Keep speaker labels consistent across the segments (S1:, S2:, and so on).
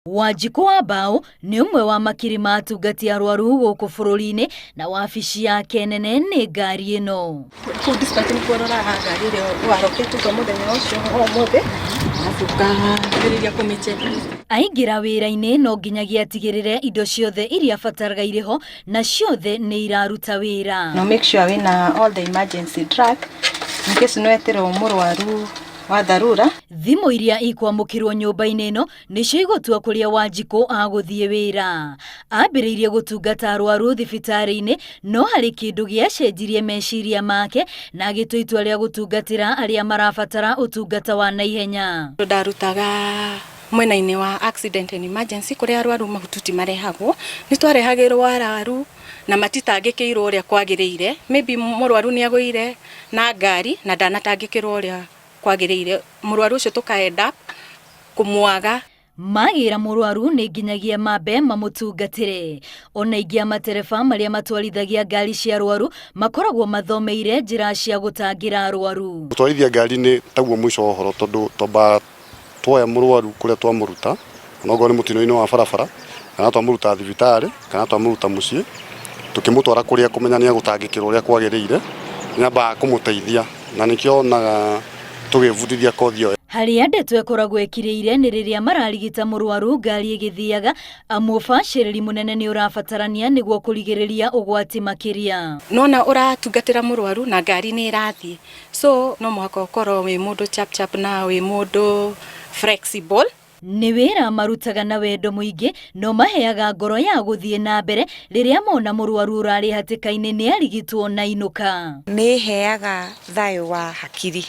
S1: Wanjikũ wa Mbaũ nĩ ũmwe wa makiri ma atungati arwaru gũkũ bũrũri-inĩ na wabici yake nene nĩ ngari ĩno.
S2: Kũu dispatch nĩkuo ũroraga ngari ĩrĩa waroketwo mũthenya ũcio wa ũmũthĩ, arabu ũkambĩrĩria kũmĩ check.
S1: Aingĩra wĩra-inĩ no nginyagia atigĩrĩre indo ciothe iria abataraga irĩ ho na ciothe nĩ iraruta wĩra.
S2: No make sure wĩna all the emergency drug in case nĩwetĩrwo mũrwaru wa dharura.
S1: Thimũ iria ikwamũkĩrwo nyũmba-inĩ ĩno nĩcio igũtua kũrĩa Wanjikũ agũthiĩ wĩra. Ambĩrĩirie gũtungata arwaru thibitarĩ-inĩ no harĩ kĩndũ gĩacenjirie meciria make na agĩtua itua rĩa gũtungatĩra arĩa marabatara ũtungata wa naihenya.
S2: Ndarutaga mwena-inĩ wa accident and emergency kũrĩa arwaru mahututi marehagwo, nĩ twarehagĩrwo arwaru na matitangĩkĩirwo ũrĩa kwagĩrĩire, maybe mũrwaru nĩ agũire na ngari na ndanatangĩkĩrwo ũrĩa kwagĩrĩire, mũrwaru ũcio tũka end up kũmwaga.
S1: Magĩra mũrwaru nĩ nginyagia mambe mamũtungatĩre. Ona aingĩ a matereba marĩa matwarithagia ngari cia arwaru makoragwo mathomeire njĩra cia gũtangĩra arwaru.
S3: Gũtwarithia ngari nĩ taguo mũico wa ũhoro tondũ twambaga tuoya mũrwaru kũrĩa twamũruta, onokorwo nĩ mũtino-inĩ wa barabara, kana twamũruta thibitarĩ, kana twamũruta mũciĩ, tũkĩmũtwara kũrĩa kũmenya nĩ egũtangĩkĩrwo ũrĩa kwagĩrĩire, nĩ ambaga kũmũteithia na nĩkĩo wonaga tũgĩbundithia kothi ĩyo.
S1: Harĩa ndeto ĩkoragwo ĩkirĩire nĩ rĩrĩa mararigita mũrwaru ngari ĩgĩthiaga, amu ũbacĩrĩri mũnene nĩ ũrabatarania nĩguo kũrigĩrĩria ũgwati makĩria.
S2: Nona ũratungatĩra mũrwaru na ngari nĩ ĩrathiĩ, so no mũhaka ũkorwo wĩ mũndũ chap chap na wĩ mũndũ flexible.
S1: Nĩ wĩra marutaga na wendo mũingĩ no maheaga ngoro ya gũthiĩ na mbere rĩrĩa mona mũrwaru ũrarĩ hatĩka-inĩ nĩ arigitwo na inũka.
S4: Nĩ ĩheaga thayũ wa hakiri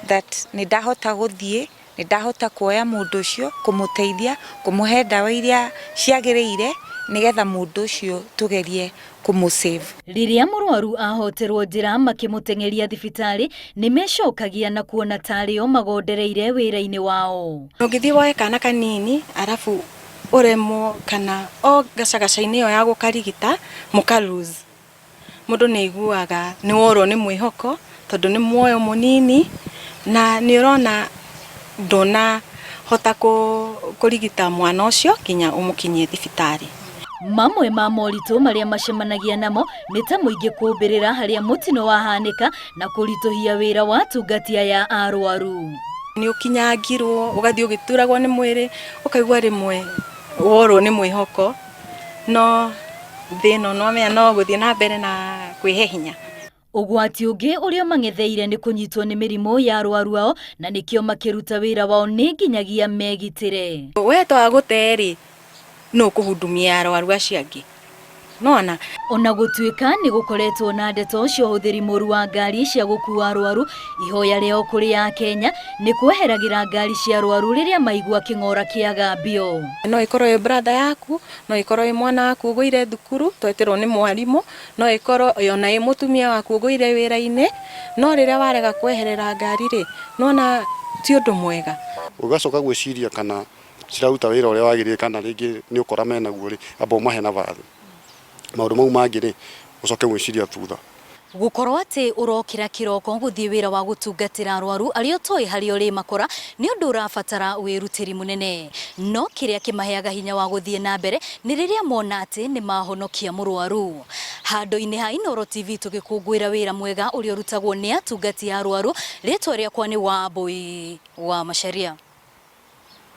S4: that nĩ ndahota gũthiĩ, nĩ ndahota kuoya mũndũ ũcio, kũmũteithia, kũmũhe ndawa iria ciagĩrĩire nĩgetha mũndũ ũcio tũgerie kũmũ save.
S1: Rĩrĩa mũrwaru ahoterwo njĩra makĩmũteng'eria thibitarĩ nĩ mecokagia na kuona tarĩo magondereire wĩra-inĩ wao.
S2: Ũngĩthiĩ woe kana kanini arabu ũremwo kana o gacagaca-inĩ ĩyo ya gũkarigita mũka lose, mũndũ nĩ aiguaga nĩ worwo nĩ mwĩhoko tondũ nĩ muoyo mũnini na nĩ ũrona ndũnahota kũrigita mwana ũcio nginya ũmũkinyie thibitarĩ.
S1: Mamwe ma moritũ marĩa macemanagia namo nĩ ta mũingĩ kũmbĩrĩra harĩa mũtino wahanĩka na kũritũhia wĩra wa atungati aya a arwaru.
S2: Nĩ ũkinyangirwo, ũgathiĩ ũgĩturagwo nĩ mwĩrĩ, ũkaigua rĩmwe worwo nĩ mwĩhoko, no thĩ ĩno nĩwamenya no gũthiĩ na mbere na kwĩhe hinya.
S1: Ũgwati ũngĩ ũrĩa ũmang'etheire nĩ kũnyitwo nĩ mĩrimũ ya arwaru ao na nĩkĩo makĩruta wĩra wao nĩ nginyagia megitĩre.
S2: We twagũte rĩ, nũ ũkũhudumia arwaru acio angĩ? Nona.
S1: Ona gũtuĩka nĩ gũkoretwo na ndeto cia ũhũthĩri mũru wa ngari cia gũkua arwaru, ihoya rĩao kũrĩ Akenya nĩ kweheragĩra ngari cia arwaru rĩrĩa maigua kĩng'ora kĩagambio.
S2: No ĩkorwo ĩ brother yaku, no ĩkorwo ĩ mwana waku ũgũire thukuru, twetĩrwo nĩ mwarimũ, no ĩkorwo ona ĩ mũtumia waku ũgũire wĩra-inĩ, no rĩrĩa warega kweherera ngari rĩ, nĩwona ti ũndũ mwega.
S3: Ũgacoka gwĩciria kana ciraruta wĩra ũrĩa wagĩrĩire kana rĩngĩ nĩ ũkora menaguo rĩ, amba ũmahe nabathi. Maũndũ mau mangĩ rĩ, ũcoke gwĩciria thutha.
S1: Gũkorwo atĩ ũrokĩra kĩroko gũthiĩ wĩra wa gũtungatĩra arwaru arĩa ũtoĩ harĩa ũrĩmakora nĩ ũndũ ũrabatara wĩrutĩri mũnene. No kĩrĩa kĩmaheaga hinya wa gũthiĩ na mbere nĩ rĩrĩa mona atĩ nĩ mahonokia mũrwaru. Handũ-inĩ ha Inooro TV tũgĩkũngũĩra wĩra mwega ũrĩa ũrutagwo nĩ atungati a arwaru, rĩtwa rĩakwa nĩ Wambũi wa Macharia.